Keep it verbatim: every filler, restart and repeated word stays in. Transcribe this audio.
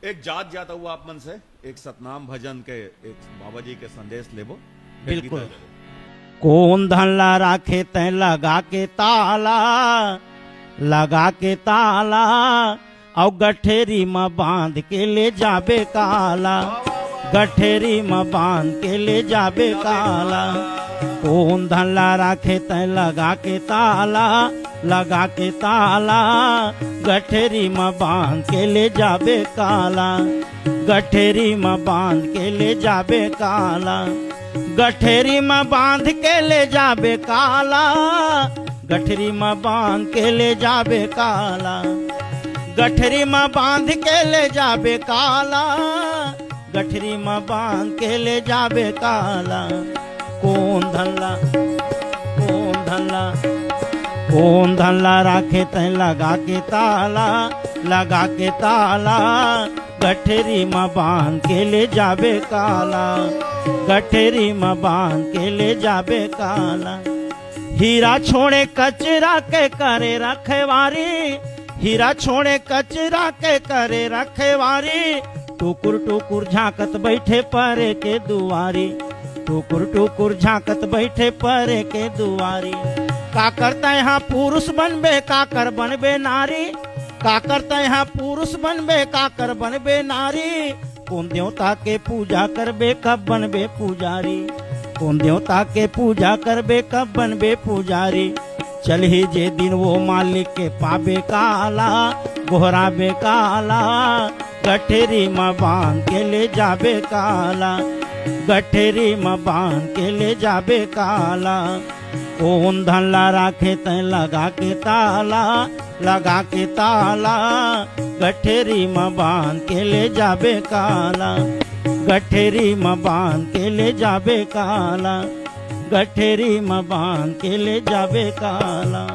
एक जात जात हुआ आप मन से एक सतनाम भजन के एक बाबा जी के संदेश लेबो। बिल्कुल। कोन धन ला राखे तैं लगा के ताला, लगा के ताला, अउ गठेरी म बांध के ले जाबे काला, गठेरी म बांध के ले जाबे काला। कोन धन ला राखे तैं लगा के ताला, लगा के ताला, गठेरी म बांध के ले जाबे काला, गठेरी म बांध के ले जाबे काला, गठेरी म बांध के ले जाबे काला, गठेरी म बांध के ले जाबे काला, गठेरी म बांध के ले जाबे काला, गठेरी म बांध के ले जाबे काला। कोन धन ला, कोन धन ला, कोन धन ला राखे तैं लगा के ताला, लगा के ताला, गठेरी म बांध के ले जाबे काला, गठेरी म बांध के ले जाबे काला। हीरा छोड़े कचरा के करे रखवारी, हीरा छोड़े कचरा के करे रखवारी, टुकुर टुकुर झांकत बैठे परे के दुआरी, टुकुर टुकुर झांकत बैठे परे के दुआरी। काकर तैं हा पुरुष बनबे, काकर बनबे नारी, काकर तैं हा पुरुष बनबे, काकर बनबे नारी, कोन देवता के पूजा करबे, कब बनबे पुजारी, कोन देवता के पूजा करबे, कब बनबे पुजारी। चलही जे दिन वो मालिक के पाबे काला, गोहराबे काला, गठेरी म बांध के ले जाबे काला, गठेरी म बांध के ले जाबे काला। कोन धन ला राखे तैं लगा के ताला, लगा के ताला, गठेरी म बांध के ले जाबे काला, गठेरी म बांध के ले जाबे काला, गठेरी म बांध के ले जाबे काला।